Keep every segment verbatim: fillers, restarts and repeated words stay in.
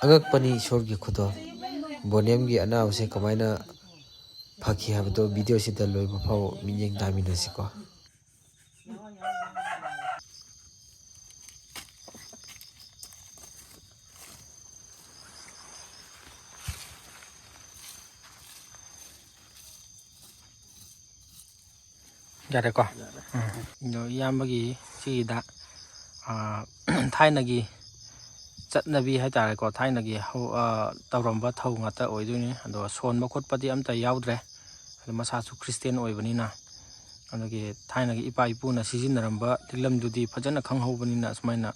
ꯑꯉꯛꯄꯅꯤ ꯏꯁꯣꯔꯒꯤ ꯈꯨꯗꯣꯜ꯫ ꯕꯣꯅꯦꯝꯒꯤ ꯑꯅꯥꯕꯁꯦ ꯀꯃꯥꯏꯅ ꯐꯈꯤ ꯍꯥꯏꯕꯗꯣ ꯚꯤꯗꯤꯑꯣꯁꯤꯗ ꯂꯣꯏꯕ ꯐꯥꯎ ꯃꯤꯠꯌꯦꯡ ꯇꯥꯃꯤꯟꯅꯁꯤꯀꯣ꯫ ꯌꯥꯔꯦꯀꯣ? ꯎꯝ꯫ ꯑꯗꯣ ꯏꯌꯥꯝꯕꯒꯤ ꯁꯤꯒꯤꯗ, ꯑꯥ, ꯊꯥꯏꯅꯒꯤ ꯆꯠꯅꯕꯤ ꯍꯥꯏꯇꯥꯔꯦꯀꯣ, ꯊꯥꯏꯅꯒꯤ ꯍꯧ-, ꯑꯥ, ꯇꯧꯔꯝꯕ ꯊꯧ ꯉꯥꯛꯇ ꯑꯣꯏꯗꯣꯏꯅꯤ꯫ ꯑꯗꯣ ꯁꯣꯟꯕ ꯈꯣꯠꯄꯗꯤ ꯑꯝꯇ ꯌꯥꯎꯗ꯭ꯔꯦ꯫ ꯑꯗꯣ ꯃꯁꯥꯁꯨ ꯈ꯭ꯔꯤꯁꯇꯦꯟ ꯑꯣꯏꯕꯅꯤꯅ, ꯑꯗꯨꯒꯤ ꯊꯥꯏꯅꯒꯤ ꯏꯄꯥ ꯏꯄꯨꯅ ꯁꯤꯖꯤꯟꯅꯔꯝꯕ ꯂꯤꯛꯂꯝꯗꯨꯗꯤ ꯐꯖꯅ ꯈꯪꯍꯧꯕꯅꯤꯅ, ꯁꯨꯃꯥꯏꯅ,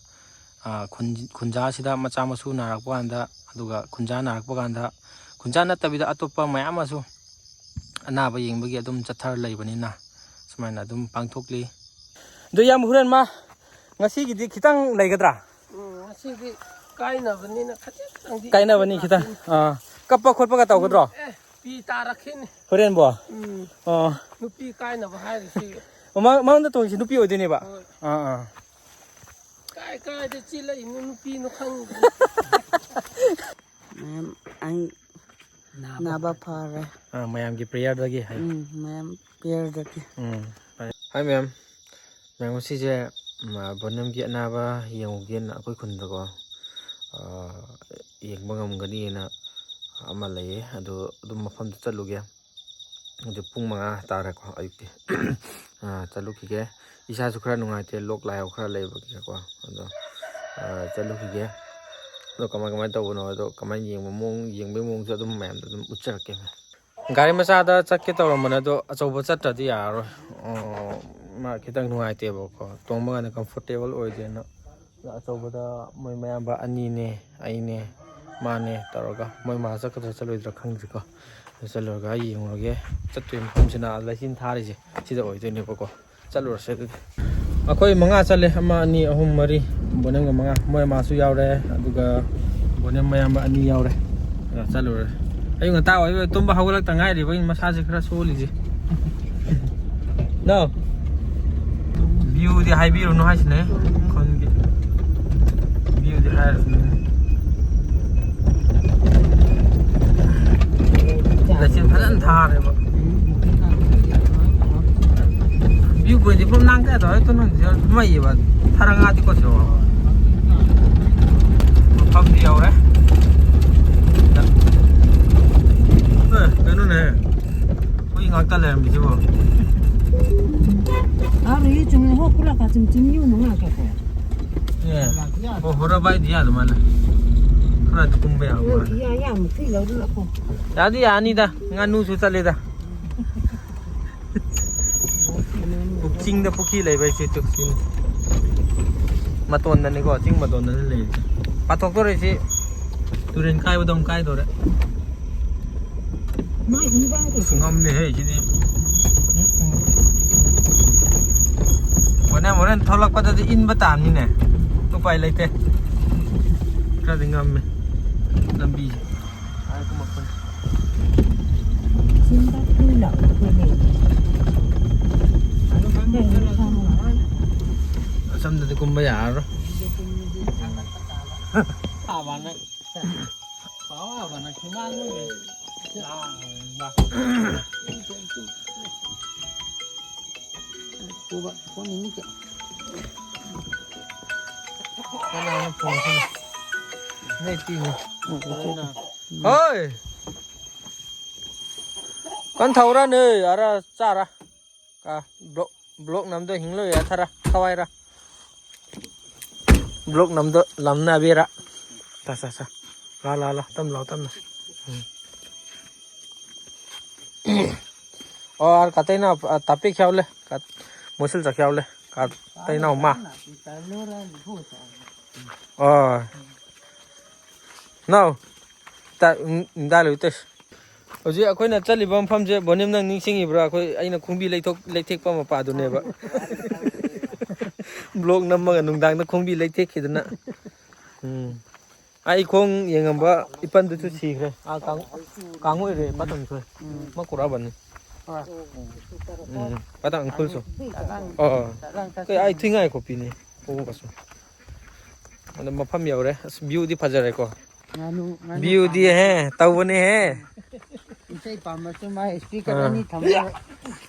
ꯑꯥ, ꯈꯨꯟ-, ꯈꯨꯟꯖꯥꯁꯤꯗ ꯃꯆꯥ ꯃꯁꯨ ꯅꯥꯔꯛꯄ ꯀꯥꯟꯗ, ꯑꯗꯨꯒ ꯈꯨꯟꯖꯥ ꯅꯥꯔꯛꯄ ꯀꯥꯟꯗ, ꯈꯨꯟꯖꯥ ꯅꯠꯇꯕꯤꯗ ꯑꯇꯣꯞꯄ ꯃꯌꯥꯝ ꯑꯃꯁꯨ ꯑꯅꯥꯕ ꯌꯦꯡꯕꯒꯤ ꯑꯗꯨꯝ ꯆꯠꯊꯔ ꯂꯩꯕꯅꯤꯅ, ꯁꯨꯃꯥꯏꯅ ꯑꯗꯨꯝ ꯄꯥꯡꯊꯣꯛꯂꯤ꯫ ꯑꯗꯨ ꯏꯌꯥꯝꯕ, ꯍꯣꯔꯦꯟ ꯃꯥ ꯉꯁꯤꯒꯤꯗꯤ ꯈꯤꯇꯪ ꯂꯩꯒꯗ꯭ꯔꯥ? ꯎꯝ, ꯉꯁꯤꯗꯤ ꯀꯥꯏꯅꯕꯅꯤꯅ ꯈꯖꯤꯛꯇꯪꯗꯤ ꯀꯥꯏꯅꯕꯅꯤ ꯈꯤꯇꯪ꯫ ꯑꯥ, ꯀꯞꯄ ꯈꯣꯠꯄꯒ ꯇꯧꯒꯗ꯭ꯔꯣ? ꯑꯦ, ꯄꯤ ꯇꯥꯔꯛꯈꯤꯅꯤ꯫ ꯍꯣꯔꯦꯟꯕꯣ? ꯎꯝ꯫ ꯑꯣ꯫ ꯅꯨꯄꯤ ꯀꯥꯏꯅꯕ ꯍꯥꯏꯔꯤꯁꯤ꯫ ꯑꯣ, ꯃꯥ-, ꯃꯉꯣꯟꯗ ꯇꯣꯡꯉꯤꯁꯤ ꯅꯨꯄꯤ ꯑꯣꯏꯗꯣꯏꯅꯦꯕ? ꯍꯣꯏ꯫ ꯑꯥ, ꯑꯥ꯫ ꯀꯥꯏ ꯀꯥꯏꯗ ꯆꯦꯜꯂꯛꯏꯅꯣ ꯅꯨꯄꯤꯅꯣ ꯈꯪꯗꯦ꯫ ꯃꯦꯝ, ꯑꯩ ꯅꯥꯕ ꯐꯔꯦ꯫ ꯑꯥ, ꯃꯌꯥꯝꯒꯤ ꯄ꯭ꯔꯦꯌꯔꯗꯒꯤ ꯍꯥꯏ꯫ ꯎꯝ, ꯃꯦꯝ ꯄ꯭ꯔꯦꯌꯔꯗꯒꯤ꯫ ꯎꯝ, ꯐꯔꯦ꯫ ꯍꯥꯏ ꯃꯦꯝ꯫ ꯃꯦꯝ, ꯉꯁꯤꯁꯦ, ꯎꯝ, ꯑꯥ, ꯕꯣꯅꯦꯝꯒꯤ ꯑꯅꯥꯕ ꯌꯦꯡꯉꯨꯒꯦꯅ ꯑꯩꯈꯣꯏ ꯈꯨꯟꯗꯀꯣ, ꯑꯥ, ꯌꯦꯡꯕ ꯉꯝꯒꯅꯤꯅ ꯑꯃ ꯂꯩꯌꯦ, ꯑꯗꯨ ꯑꯗꯨꯝ ꯃꯐꯝꯗꯨ ꯆꯠꯂꯨꯒꯦ꯫ ꯍꯧꯖꯤꯛ ꯄꯨꯡ ꯃꯉꯥ ꯇꯥꯔꯦꯀꯣ ꯑꯌꯨꯛꯀꯤ꯫ ꯑꯥ, ꯆꯠꯂꯨꯈꯤꯒꯦ꯫ ꯏꯁꯥꯁꯨ ꯈꯔ ꯅꯨꯡꯉꯥꯏꯇꯦ, ꯂꯣꯛ ꯂꯥꯏꯍꯧ ꯈꯔ ꯂꯩꯕꯒꯤꯀꯣ꯫ ꯑꯗꯣ, ꯑꯥ, ꯆꯠꯂꯨꯈꯤꯒꯦ꯫ ꯑꯗꯣ ꯀꯃꯥꯏ, ꯀꯃꯥꯏꯅ ꯇꯧꯕꯅꯣ, ꯑꯗꯣ ꯀꯃꯥꯏꯅ ꯌꯦꯡꯕ ꯃꯑꯣꯡ, ꯌꯦꯡꯕꯒꯤ ꯃꯑꯣꯡꯁꯨ ꯑꯗꯨꯝ ꯃꯌꯥꯝꯗ ꯑꯗꯨꯝ ꯎꯠꯆꯔꯛꯀꯦ꯫ ꯒꯥꯔꯤ ꯃꯆꯥꯗ ꯆꯠꯀꯦ ꯇꯧꯔꯝꯕꯅꯦ, ꯑꯗꯣ ꯑꯆꯧꯕ ꯆꯠꯇ꯭ꯔꯗꯤ ꯌꯥꯔꯔꯣꯏ꯫ ꯑꯣ, ꯃꯥ ꯈꯤꯇꯪ ꯅꯨꯡꯉꯥꯏꯇꯦꯕꯀꯣ, ꯇꯣꯡꯕ ꯀꯥꯟꯗ ꯀꯝꯐꯣꯔꯇꯦꯕꯜ ꯑꯣꯏꯗꯦꯅ꯫ ꯑꯗꯣ ꯑꯆꯧꯕꯗ ꯃꯣꯏ ꯃꯌꯥꯝꯕ ꯑꯅꯤꯅꯦ, ꯑꯩꯅꯦ, ꯃꯥꯅꯦ ꯇꯧꯔꯒ, ꯃꯣꯏ ꯃꯥ ꯆꯠꯀꯗ꯭ꯔꯥ ꯆꯠꯂꯣꯏꯗ꯭ꯔꯥ ꯈꯪꯗ꯭ꯔꯤꯀꯣ꯫ ꯑꯗꯨ ꯆꯠꯂꯨꯔꯒ ꯌꯦꯡꯉꯨꯔꯒꯦ꯫ ꯆꯠꯇꯣꯏ ꯃꯐꯝꯁꯤꯅ ꯂꯩꯆꯤꯟ ꯊꯥꯔꯤꯁꯦ ꯁꯤꯗ ꯑꯣꯏꯗꯣꯏꯅꯦꯕꯀꯣ꯫ ꯆꯠꯂꯨꯔꯁꯦ ꯑꯗꯨꯗꯤ꯫ ꯑꯩꯈꯣꯏ ꯃꯉꯥ ꯆꯠꯂꯦ, ꯑꯃ, ꯑꯅꯤ, ꯑꯍꯨꯝ, ꯃꯔꯤ, ꯕꯣꯅꯦꯝꯒ ꯃꯉꯥ꯫ ꯃꯣꯏ ꯃꯥꯁꯨ ꯌꯥꯎꯔꯦ, ꯑꯗꯨꯒ ꯕꯣꯅꯦꯝ ꯃꯌꯥꯝꯕ ꯑꯅꯤ ꯌꯥꯎꯔꯦ꯫ ꯑꯗ ꯆꯠꯂꯨꯔꯦ꯫ ꯑꯌꯨꯛ ꯉꯟꯇꯥ ꯑꯣꯏꯕ, ꯇꯨꯝꯕ ꯍꯧꯒꯠꯂꯛꯇ ꯉꯥꯏꯔꯤꯕꯒꯤ ꯃꯁꯥꯁꯦ ꯈꯔ ꯁꯣꯜꯂꯤꯁꯦ꯫ ꯅꯣ꯫ ꯚ꯭ꯌꯨꯗꯤ ꯍꯥꯏꯕꯤꯔꯨꯅꯨ ꯍꯥꯏꯁꯤꯅꯦ, ꯈꯨꯟꯒꯤ ꯚ꯭ꯌꯨꯗꯤ ꯍꯥꯏꯔꯁꯤꯅꯦ꯫ ꯊꯥꯔꯦꯕ꯫ View pointꯁꯦ ꯄꯨꯡ ꯅꯥꯡ ꯀꯌꯥ ꯇꯧꯔꯦ? ꯇꯨ ꯅꯪꯁꯦ ꯃꯩꯌꯦꯕ꯫ ꯊꯔꯪꯒꯥꯗꯤ ꯀꯣꯠꯁꯦꯕ꯫ ꯃꯐꯝꯗꯤ ꯌꯧꯔꯦ꯫ ꯑꯦ, ꯀꯩꯅꯣꯅꯦ꯫ ꯍꯨꯏ ꯉꯥꯛꯇ ꯂꯩꯔꯝꯃꯤꯁꯤꯕꯣ꯫ ꯑꯥ, ꯔꯨꯏ ꯆꯨꯝꯅ ꯍꯣ ꯀꯨꯂꯥ ꯀꯥ ꯆꯨꯝ ꯆꯨꯝ ꯌꯨ ꯅꯨꯡꯉꯥꯏ ꯀꯦ ꯀꯣ꯫ ꯑꯦ꯫ ꯑꯣ, ꯍꯣꯔ ꯕꯥꯏꯗꯤ ꯌꯥꯗ ꯃꯥꯜꯂꯦ꯫ ꯈꯔꯗꯤ ꯀꯨꯝꯕ ꯌꯥꯕ ꯃꯥꯜꯂꯦ꯫ ꯌꯥ, ꯌꯥꯝ ꯊꯤ ꯂꯧꯔ ꯂꯥꯛꯑꯣ꯫ ꯌꯥꯗꯤ ꯌꯥꯅꯤꯗ꯫ ꯉꯥꯅꯨꯁꯨ ꯆꯠꯂꯦꯗ꯫ ꯆꯤꯡꯗ ꯄꯨꯈ꯭ꯔꯤ ꯂꯩꯕ ꯍꯥꯏꯁꯦ ꯇꯨ ꯁꯤꯅꯤ꯫ ꯃꯇꯣꯟꯗꯅꯤꯀꯣ, ꯆꯤꯡ ꯃꯇꯣꯟꯗꯅꯤ ꯂꯩꯔꯤꯁꯦ꯫ ꯄꯥꯊꯣꯛꯇꯣꯔꯦ ꯁꯤ꯫ ꯇꯨꯔꯦꯟ ꯀꯥꯏꯕꯗꯧ ꯀꯥꯏꯗꯣꯔꯦ꯫ ꯃꯥꯏ ꯍꯨꯝꯕ ꯑꯁ, ꯉꯝꯃꯦꯍꯦ ꯁꯤꯗꯤ꯫ ꯍꯣꯔꯦꯟ, ꯍꯣꯔꯦꯟ ꯊꯣꯛꯂꯛꯄꯗꯗꯤ ꯏꯟꯕ ꯇꯥꯕꯅꯤꯅꯦ꯫ ꯎꯄꯥꯏ ꯂꯩꯇꯦ꯫ ꯈꯔꯗꯤ ꯉꯝꯃꯦ ꯂꯝꯕꯤꯁꯦ꯫ ꯑꯥ ꯀꯨꯝꯃꯛꯄꯅꯤ꯫ ꯁꯤꯟꯕ ꯀꯨꯏꯅ ꯑꯩꯈꯣꯏꯅꯦ꯫ ꯑꯁꯣꯝꯗꯗꯤ ꯀꯨꯝꯕ ꯌꯥꯔꯔꯣꯏ꯫ ꯁꯥꯕꯅ꯫ ꯄꯥꯎ ꯍꯥꯏꯕꯅ ꯈꯤꯃꯥꯡ ꯑꯣꯏꯔꯦ꯫ ꯂꯥꯡꯕ꯫ ꯄꯨꯕ ꯐꯣꯟ ꯅꯤꯡꯉꯤꯁꯦ꯫ ꯀꯅꯥꯅꯣ ꯐꯣꯟ ꯁꯤꯅ? ꯅꯣꯏ ꯄꯤꯅꯤ꯫ ꯎꯝ, ꯎꯝ, ꯎꯝ꯫ ꯍꯣꯏ! ꯀꯟ ꯊꯧꯔꯥ ꯅꯣꯏ, ꯑꯔꯥ ꯆꯥꯔꯥ꯫ ꯀ ꯕ꯭ꯂꯣꯛ, ꯕ꯭ꯂꯣꯛ ꯅꯝꯗꯣ ꯍꯤꯡꯂꯣꯏ ꯌꯥ ꯊꯔꯥ ꯊꯋꯥꯏꯔꯥ꯫ ꯕ꯭ꯂꯣꯛ ꯅꯝꯗꯣ ꯂꯝꯅꯕꯤꯔꯥ꯫ ꯁꯥ, ꯁꯥ, ꯁꯥ꯫ ꯂꯥ, ꯂꯥ, ꯂꯥ꯫ ꯇꯝ ꯂꯥꯎ, ꯇꯝꯅ꯫ ꯎꯝ꯫ ꯑꯣ, ꯑꯥꯔ ꯀꯇꯩꯅ, ꯑ, ꯇꯥꯄꯤꯛ ꯈ꯭ꯌꯥꯎꯂꯦ꯫ ꯀ-, ꯃꯣꯁꯤꯜ ꯆꯥꯛ ꯈ꯭ꯌꯥꯎꯂꯦ꯫ ꯀꯇꯩꯅ ꯃꯥ꯫ ꯑꯣ꯫ ꯅꯥꯎ꯫ ꯇ-, ꯎꯝ, ꯗꯥ ꯂꯣꯏ ꯇꯩꯁ꯫ ꯍꯧꯖꯤꯛ ꯑꯩꯈꯣꯏꯅ ꯆꯠꯂꯤꯕ ꯃꯐꯝꯁꯦ, ꯕꯣꯅꯤꯝ, ꯅꯪ ꯅꯤꯡꯁꯤꯡꯉꯤꯕ꯭ꯔꯥ? ꯑꯩꯈꯣꯏ, ꯑꯩꯅ ꯈꯣꯡꯕꯤ ꯂꯩꯊꯣꯛ-, ꯂꯩꯊꯦꯛꯄ ꯃꯄꯥꯗꯨꯅꯦꯕ꯫ ꯕ꯭ꯂꯣꯛ ꯅꯝꯃꯒ ꯅꯨꯡꯗꯥꯡꯗ ꯈꯣꯡꯕꯤ ꯂꯩꯊꯦꯛꯈꯤꯗꯅ꯫ ꯎꯝ꯫ ꯑꯩ ꯈꯣꯡ ꯌꯦꯡꯉꯝꯕ ꯏꯄꯟꯗꯨꯁꯨ ꯁꯤꯈ꯭ꯔꯦ꯫ ꯑꯥ, ꯀꯥꯡ-, ꯀꯥꯡ ꯑꯣꯏꯔꯦ, ꯄꯥꯇꯝ ꯁꯣꯏ꯫ ꯃꯥ ꯀꯨꯔꯥꯕꯅꯤ꯫ ꯎꯝ꯫ ꯄꯥꯇꯝ ꯈꯨꯜꯁꯨ꯫ ꯑꯣ, ꯑꯣ꯫ ꯀꯩ ꯑꯩ ꯊꯤꯡꯉꯥꯏ ꯈꯣꯠꯄꯤꯅꯤ꯫ ꯑꯣ, ꯀꯁꯨ꯫ ꯑꯗꯣ ꯃꯐꯝ ꯌꯧꯔꯦ꯫ ꯑꯁ, ꯚ꯭ꯌꯨꯗꯤ ꯐꯖꯔꯦꯀꯣ꯫ ꯉꯥꯅꯨ, ꯉꯥꯅꯨ ꯚ꯭ꯌꯨꯗꯤ ꯐꯥꯝ꯫ ꯍꯦ, ꯇꯧꯕꯅꯦ ꯍꯦ꯫ ꯏꯁꯩ ꯄꯥꯝꯕꯁꯨ ꯃꯥꯏ ꯏꯁꯄꯤꯀꯔ ꯑꯥ꯫ ꯑꯅꯤ ꯊꯝꯃꯒ꯫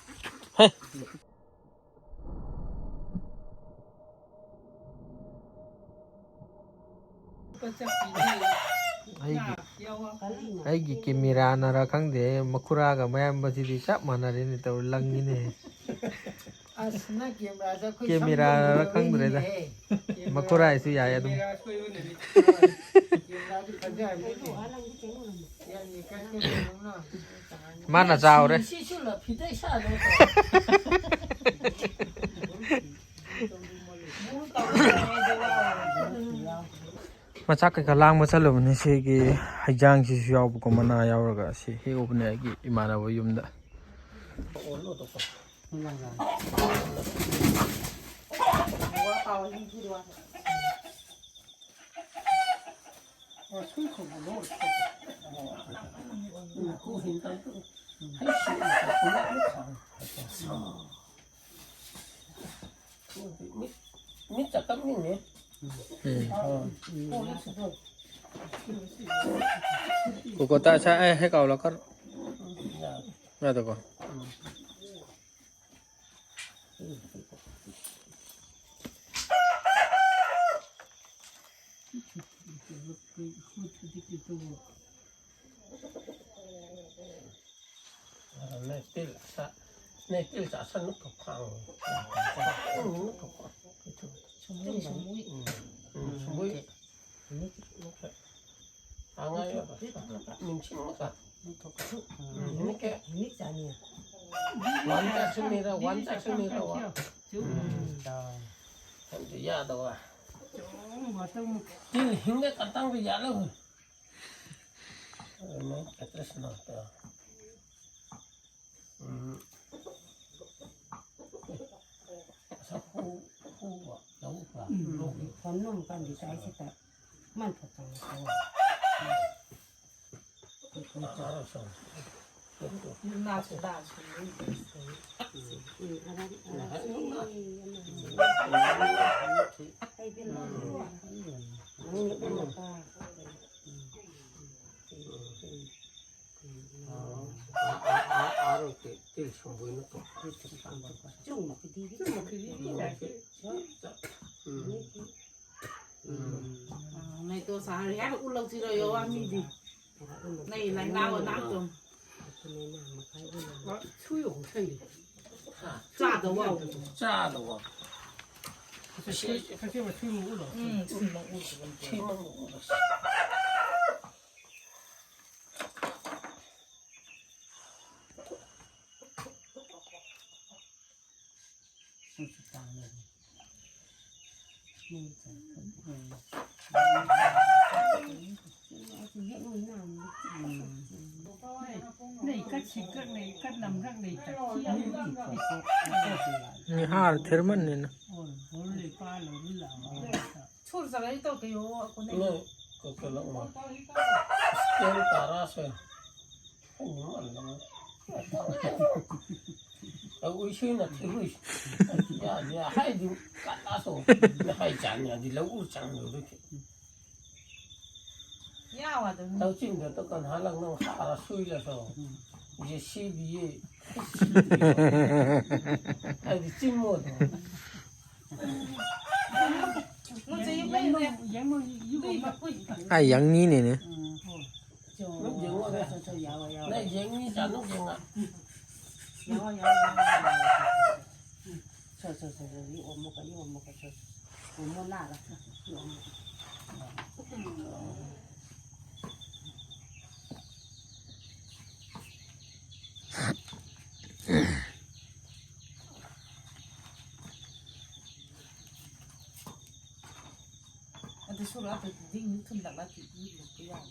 ꯍꯦ꯫ ꯑꯩꯒꯤ, ꯑꯩꯒꯤ ꯀꯦꯃꯦꯔꯥꯅꯔ ꯈꯪꯗꯦ, ꯃꯈꯨꯔꯥꯒ ꯃꯌꯥꯝꯕꯁꯤꯗꯤ ꯆꯞ ꯃꯥꯟꯅꯔꯦꯅꯦ ꯇꯧꯔꯤ, ꯂꯪꯉꯤꯅꯦ꯫ ꯑꯁ, ꯅꯪ ꯀꯦꯃꯦꯔꯥꯗ ꯑꯩꯈꯣꯏ ꯀꯦꯃꯦꯔꯥꯔ ꯁꯝꯖꯤꯟꯒꯗꯕ ꯈꯪꯗ꯭ꯔꯦꯗ꯫ ꯃꯤꯅꯤꯅꯦꯍꯦ꯫ ꯀꯦꯃꯦꯔꯥ, ꯃꯈꯨꯔꯥꯏꯁꯨ ꯌꯥꯏ ꯑꯗꯨꯝ꯫ ꯀꯦꯃꯦꯔꯥ ꯁꯣꯏꯕꯅꯅꯤ꯫ ꯀꯦꯃꯦꯔꯥꯗꯤ ꯐꯖꯔꯅꯤꯅꯦ꯫ ꯌꯥꯅꯤ, ꯀꯛꯀꯅꯤ ꯅꯪꯅ꯫ ꯃꯥꯅ ꯆꯥꯎꯔꯦ꯫ ꯁꯤꯁꯨ ꯂꯐꯤꯗꯩ ꯁꯥꯗꯣ꯫ ꯃꯆꯥꯛ ꯀꯩꯀꯥ ꯂꯥꯡꯕ ꯆꯠꯂꯨꯕꯅꯤ꯫ ꯁꯤꯒꯤ ꯍꯩꯖꯥꯡꯁꯤꯁꯨ ꯌꯥꯎꯕꯀꯣ, ꯃꯅꯥ ꯌꯥꯎꯔꯒ ꯁꯤ ꯍꯦꯛꯎꯕꯅꯦ ꯑꯩꯒꯤ ꯏꯃꯥꯟꯅꯕ ꯌꯨꯝꯗ꯫ ꯃꯤꯠ, ꯃꯤꯠ ꯆꯠꯇꯕꯅꯤꯅꯦ꯫ ꯎꯝ꯫ ꯀꯣꯀꯣ ꯇ ꯁ ꯑꯦ ꯍꯦ ꯀꯥꯎ ꯂꯀꯔ꯫ ꯌꯥꯗꯀꯣ꯫ ꯅꯦꯛꯇꯤꯜ ꯁꯥ-, ꯅꯦꯛꯇꯤꯜ ꯆꯥꯁꯟꯅ ꯐꯛꯐꯥꯡ꯫ ꯁꯨꯝꯕꯨꯏ, ꯁꯨꯝꯕꯨꯏ꯫ ꯎꯝ, ꯎꯝ, ꯁꯨꯝꯕꯨꯏ꯫ ꯑꯉꯥꯡ ꯅꯤꯡꯁꯤꯡꯕꯒ꯫ ꯎꯝ, ꯍꯤꯅꯤꯛꯀꯦ꯫ ꯋꯥꯟ ꯆꯥꯁꯟꯅꯤꯔ, ꯋꯥꯟ ꯆꯥꯁꯟꯅꯤꯔ, ꯋꯥ꯫ ꯎꯝ꯫ ꯈꯪꯗꯦ, ꯌꯥꯗꯕ꯫ ꯇꯤꯜ ꯍꯤꯡꯒ ꯀꯇꯪꯗ ꯌꯥꯜꯂꯒ꯫ ꯑꯗꯨꯅ ꯀꯇ꯭ꯔꯁ ꯅꯠꯇ꯫ ꯎꯝ꯫ ꯑꯁ ꯍꯨ-, ꯍꯨꯕ, ꯂꯧꯕ, ꯎꯝ꯫ ꯂꯧꯕ꯫ ꯐꯣꯟ ꯅꯝ ꯀꯥꯟꯗꯤ ꯇꯥꯏꯁꯤꯗ꯫ ꯃꯟ ꯊꯣꯛꯄ ꯅꯠꯇ꯭ꯔꯣ? ꯑꯥ, ꯁꯣ꯫ ꯎꯝ꯫ ꯎꯝ꯫ ꯅꯣꯏ ꯇꯣ ꯁꯥꯔꯤ ꯍꯥꯏꯅ ꯎꯠꯂꯧꯁꯤꯔꯣ ꯌꯣ ꯃꯤꯗꯤ꯫ ꯅꯣꯏ ꯂꯥꯏꯅꯥ ꯑꯣ ꯅꯥꯇꯣ꯫ ꯆꯥꯗ ꯋꯥꯎ꯫ ꯆꯥꯗ ꯋꯥꯎ꯫ ꯎꯝ꯫ ꯅꯤꯍꯥꯔ ꯊꯤꯔꯃꯟꯅꯤꯅ꯫ ꯁꯨꯔ ꯆꯠꯂꯗꯤ ꯇꯧꯔꯛꯀꯦ ꯌꯣ ꯑꯩꯈꯣꯏꯅ꯫ ꯅꯣꯏ ꯀꯩꯅꯣ ꯁ꯭ꯀꯦꯜ ꯇꯔꯥꯁꯦ꯫ ꯎꯏꯁꯤꯅ ꯊꯤꯔꯨꯏꯁꯤ꯫ ꯌꯥ, ꯌꯥ, ꯍꯥꯏꯗꯤ ꯀꯅꯥꯁꯨ ꯍꯥꯏ ꯆꯥꯅꯤ, ꯑꯗꯤ ꯂꯧꯎ ꯆꯥꯡꯗꯨꯗꯤ꯫ ꯌꯥꯎ ꯑꯗꯨꯝ꯫ ꯂꯧꯁꯤꯡꯗꯣ ꯇꯣ ꯀꯟꯍꯥ ꯂꯪ ꯅꯪ ꯍꯥꯔ ꯁꯨꯏꯂꯁꯨ꯫ ꯖꯦ ꯁꯤ ꯕꯤ ꯌꯦ꯫ ꯍꯥꯏꯗꯤ ꯆꯤꯡꯃꯣꯗꯣ꯫ ꯅꯪ ꯆꯍꯤ ꯂꯩꯔꯦ꯫ ꯑꯩ ꯌꯥꯡꯅꯤꯅꯦꯅꯦ꯫ ꯅꯪ ꯌꯦꯡꯉꯣ, ꯅꯪ ꯌꯦꯡꯉꯤ ꯆꯥꯅꯨ ꯌꯦꯡꯉ꯫ ꯑꯗꯨ ꯁꯣꯔꯣꯛ ꯑꯇꯩ ꯗꯤꯡ ꯊꯨꯝꯂꯛꯂ ꯊꯤ ꯏ ꯂꯨꯞꯄ ꯌꯥꯎ꯫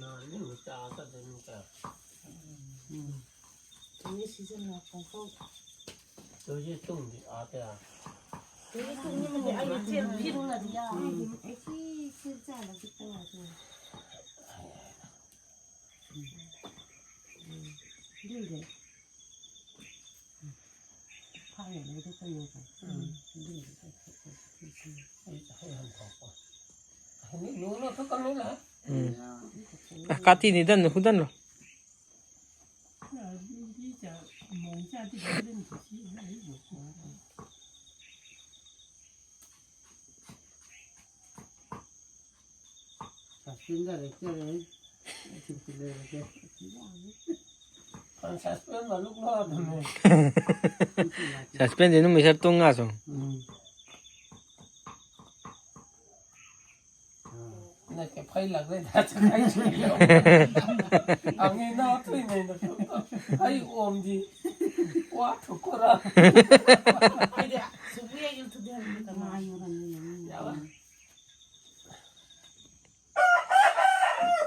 ꯅꯥꯔꯗꯤ ꯃꯆꯥ ꯆꯠꯇꯣꯏꯅꯤ ꯀꯌꯥ꯫ ꯎꯝ꯫ ꯆꯨꯝꯃꯤ ꯁꯤꯖꯟꯅ ꯄꯪꯊꯣꯛ꯫ ꯆꯨꯝꯃꯤ ꯇꯨꯡꯗꯤ ꯑꯥ ꯀꯌꯥ꯫ ꯆꯨꯝꯃꯤ ꯇꯨꯝꯅꯤꯡꯕꯗꯤ ꯑꯩ ꯆꯦꯟ ꯐꯤꯔꯨꯅꯗꯤ ꯌꯥ꯫ ꯎꯝ꯫ ꯑꯩ ꯁꯤ ꯁꯤ ꯆꯥꯅ ꯈꯤꯇꯪ ꯉꯥꯏꯈꯣ꯫ ꯎꯝ꯫ ꯎꯝ꯫ ꯑꯗꯨꯏꯗꯤ꯫ ꯎꯝ꯫ ꯎꯝ꯫ ꯑ, ꯀꯥꯇꯤꯅꯤ ꯗꯟ, ꯍꯨꯗꯟ ꯂꯣ꯫ Suspend director. ꯁꯨꯇꯤ ꯂꯩꯔꯒꯦ꯫ ꯁꯁꯄꯦꯟ ꯃꯂꯨꯛ ꯂꯣ ꯑꯗꯨꯅꯦ꯫ Suspense ꯅꯨꯃꯤꯠ ꯁꯔ ꯇꯨꯡ ꯉꯥꯁꯨ꯫ ꯎꯝ꯫ ꯅꯠꯇꯦ, ꯐꯩ ꯂꯥꯛꯂꯦ, ꯗꯥ ꯆꯈꯥꯏ ꯁꯨꯏ ꯂꯧ꯫ ꯑꯉꯤ ꯅꯥ ꯊꯨꯏ ꯅꯩ ꯅ ꯊꯨ꯫ ꯑꯩ ꯑꯣꯝꯗꯤ꯫ ꯋꯥ ꯊꯨꯀꯣꯔꯥ꯫ ꯑꯩꯗꯤ ꯁꯨꯕꯨ ꯌꯥ ꯌꯨ ꯊꯨꯗꯦ ꯍꯥꯏꯕꯅꯤ ꯀꯅꯥ ꯌꯨ ꯔꯟꯅꯤ ꯌꯥ꯫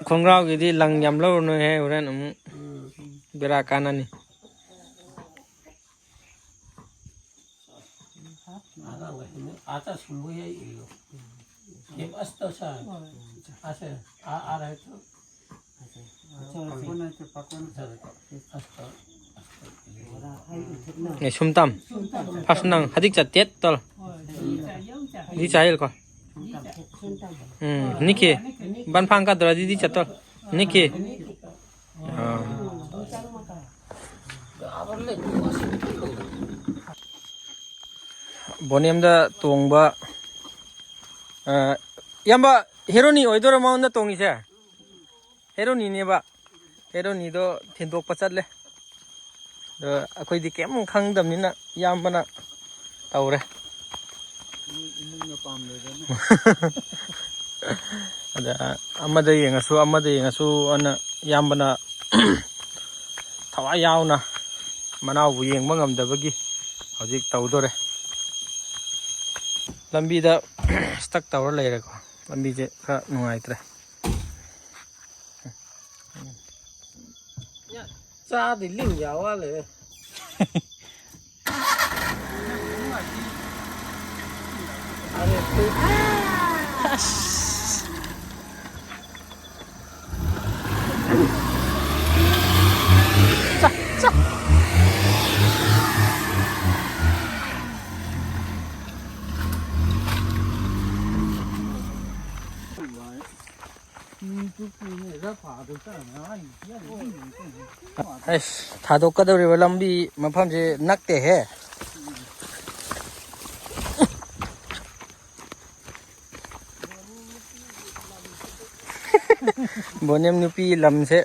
ꯈꯣꯡꯒ꯭ꯔꯥꯎꯒꯤꯗꯤ ꯂꯪ ꯌꯥꯝ ꯂꯧꯔꯨꯅꯨꯍꯦ, ꯍꯣꯔꯦꯟ ꯑꯃꯨꯛ ꯎꯝ꯫ ꯕꯦꯔꯥ ꯀꯥꯟꯅꯅꯤ꯫ ꯑꯉꯥꯡꯈꯩꯁꯤꯅ ꯑꯥꯗ ꯁꯨꯝꯕ ꯍꯦꯛ ꯏꯜꯂꯨ꯫ ꯌꯦꯞ ꯑꯁꯇ ꯁꯥ꯫ ꯑꯁꯦ, ꯑꯥ, ꯑꯥ, ꯔꯥꯏꯠ꯫ ꯑꯦ, ꯁꯨꯝ ꯇꯝ꯫ ꯐꯥꯁꯨ ꯅꯪ ꯍꯗꯤꯛ ꯆꯠꯇꯦꯠ ꯇꯧꯔꯣ꯫ ꯗꯤ ꯆꯥꯏꯜ ꯀꯣ꯫ ꯎꯝ, ꯅꯤꯛꯀꯤ꯫ ꯕꯟ ꯐꯥꯡ ꯀꯥꯗ꯭ꯔꯥ ꯗꯤ ꯆꯠꯇꯣ꯫ ꯅꯤꯛꯀꯤ꯫ ꯑꯥ꯫ ꯕꯣꯅꯦꯝꯗ ꯇꯣꯡꯕ, ꯑ, ꯏꯌꯥꯝꯕ ꯍꯦꯔꯣꯅꯤ ꯑꯣꯏꯗꯣꯏꯔꯣ ꯃꯉꯣꯟꯗ ꯇꯣꯡꯉꯤꯁꯦ? ꯍꯦꯔꯣꯅꯤꯅꯦꯕ꯫ ꯍꯦꯔꯣꯅꯤꯗꯣ ꯊꯤꯟꯗꯣꯛꯄ ꯆꯠꯂꯦ꯫ ꯑꯗꯣ ꯑꯩꯈꯣꯏꯗꯤ ꯀꯩꯝ ꯈꯪꯗꯕꯅꯤꯅ ꯏꯌꯥꯝꯕꯅ ꯇꯧꯔꯦ꯫ ꯃꯣꯏ ꯏꯃꯨꯡꯅ ꯄꯥꯝꯗꯗꯅ꯫ ꯑꯗ ꯑꯃꯗ ꯌꯦꯡꯉꯁꯨ, ꯑꯃꯗ ꯌꯦꯡꯉꯁꯨ ꯑꯅ ꯏꯌꯥꯝꯕꯅ ꯊꯋꯥꯏ ꯌꯥꯎꯅ ꯃꯅꯥꯎꯕꯨ ꯌꯦꯡꯕ ꯉꯝꯗꯕꯒꯤ ꯍꯧꯖꯤꯛ ꯇꯧꯗꯣꯔꯦ꯫ ꯂꯝꯕꯤꯗ stuck ꯇꯧꯔ ꯂꯩꯔꯦꯀꯣ꯫ ꯂꯝꯕꯤꯁꯦ ꯈꯔ ꯅꯨꯡꯉꯥꯏꯇ꯭ꯔꯦ꯫ ꯆꯥꯗꯤ ꯂꯤꯡ ꯌꯥꯎ ꯋꯥꯂꯦ꯫ ꯑꯔꯦ, ꯇꯨ꯫ ꯑꯩꯁ, ꯊꯥꯗꯣꯛꯀꯗꯧꯔꯤꯕ ꯂꯝꯕꯤ ꯃꯐꯝꯁꯦ ꯅꯛꯇꯦꯍꯦ꯫ ꯕꯣꯅꯦꯝ ꯅꯨꯄꯤ ꯂꯝꯁꯦ꯫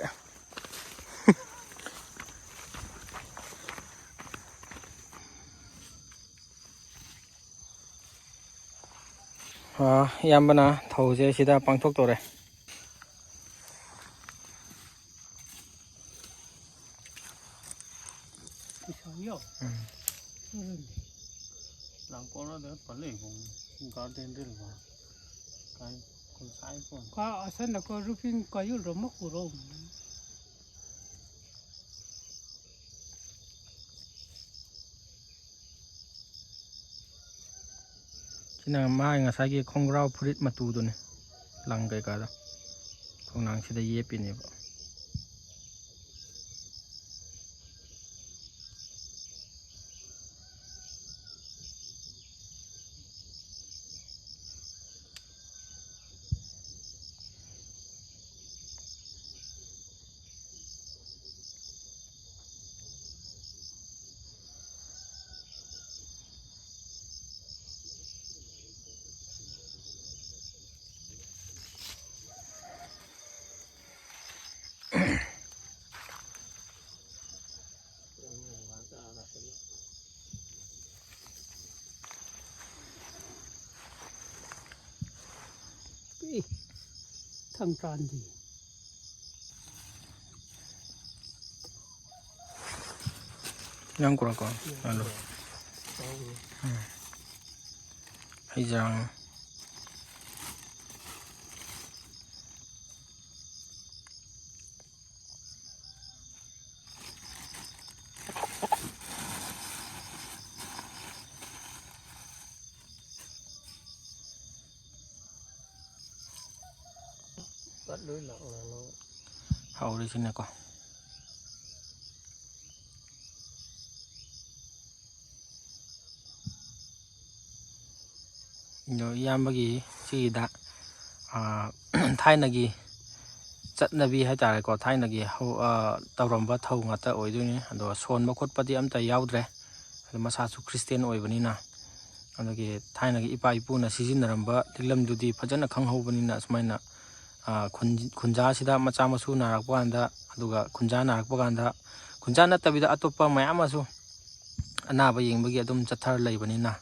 ꯑꯥ, ꯏꯌꯥꯝꯕꯅ ꯊꯧꯁꯦ ꯁꯤꯗ ꯄꯥꯡꯊꯣꯛꯇꯧꯔꯦ꯫ ꯎꯝ꯫ ꯂꯥꯡꯒꯣꯜꯗ ꯐꯖꯅ ꯂꯩꯕꯣ꯫ ꯒꯥꯔꯗꯦꯟꯗ ꯂꯩꯕꯣ꯫ ꯀꯥꯏ, ꯀꯨꯟꯊ꯭ꯔꯥ ꯀꯣꯟ꯫ ꯀꯥ ꯑꯁꯟꯅ ꯀꯣ ꯔꯨꯐꯤꯡ ꯀꯥꯌꯨꯜꯔꯣ ꯃꯀꯨꯔꯣ꯫ ꯁꯤꯅ ꯃꯥꯒꯤ ꯉꯁꯥꯏꯒꯤ ꯈꯣꯡꯒ꯭ꯔꯥꯎ ꯐꯨꯔꯤꯠ ꯃꯇꯨꯗꯨꯅꯤ, ꯂꯪ ꯀꯩꯀꯥꯗꯣ ꯈꯣꯡꯅꯥꯡꯁꯤꯗ ꯌꯦꯞꯄꯤꯅꯦꯕ꯫ ꯊꯪ ꯇ꯭ꯔꯥꯟꯗꯤ꯫ ꯌꯥꯝ ꯀꯨꯔꯀꯣ? ꯍꯜꯂꯣ꯫ ꯎꯝ꯫ ꯍꯩꯖꯥꯡ꯫ ꯂꯣꯏ ꯂꯥꯛꯅꯔꯣ꯫ ꯍꯧꯔꯤꯁꯤꯅꯦꯀꯣ꯫ ꯑꯗꯣ ꯏꯌꯥꯝꯕꯒꯤ ꯁꯤꯒꯤꯗ, ꯑꯥ, ꯊꯥꯏꯅꯒꯤ ꯆꯠꯅꯕꯤ ꯍꯥꯏꯇꯥꯔꯦꯀꯣ, ꯊꯥꯏꯅꯒꯤ ꯍꯧ-, ꯑꯥ, ꯇꯧꯔꯝꯕ ꯊꯧ ꯉꯥꯛꯇ ꯑꯣꯏꯗꯣꯏꯅꯤ꯫ ꯑꯗꯣ ꯁꯣꯟꯕ ꯈꯣꯠꯄꯗꯤ ꯑꯝꯇ ꯌꯥꯎꯗ꯭ꯔꯦ꯫ ꯑꯗꯣ ꯃꯁꯥꯁꯨ ꯈ꯭ꯔꯤꯁꯇꯦꯟ ꯑꯣꯏꯕꯅꯤꯅ, ꯑꯗꯨꯒꯤ ꯊꯥꯏꯅꯒꯤ ꯏꯄꯥ ꯏꯄꯨꯅ ꯁꯤꯖꯤꯟꯅꯔꯝꯕ ꯂꯤꯛꯂꯝꯗꯨꯗꯤ ꯐꯖꯅ ꯈꯪꯍꯧꯕꯅꯤꯅ, ꯑꯁꯨꯃꯥꯏꯅ, ꯑꯥ, ꯈꯨꯟ-, ꯈꯨꯟꯖꯥꯁꯤꯗ ꯃꯆꯥ ꯃꯁꯨ ꯅꯥꯔꯛꯄ ꯀꯥꯟꯗ, ꯑꯗꯨꯒ ꯈꯨꯟꯖꯥ ꯅꯥꯔꯛꯄ ꯀꯥꯟꯗ, ꯈꯨꯟꯖꯥ ꯅꯠꯇꯕꯤꯗ ꯑꯇꯣꯞꯄ ꯃꯌꯥꯝ ꯑꯃꯁꯨ ꯑꯅꯥꯕ ꯌꯦꯡꯕꯒꯤ ꯑꯗꯨꯝ ꯆꯠꯊꯔ ꯂꯩꯕꯅꯤꯅ,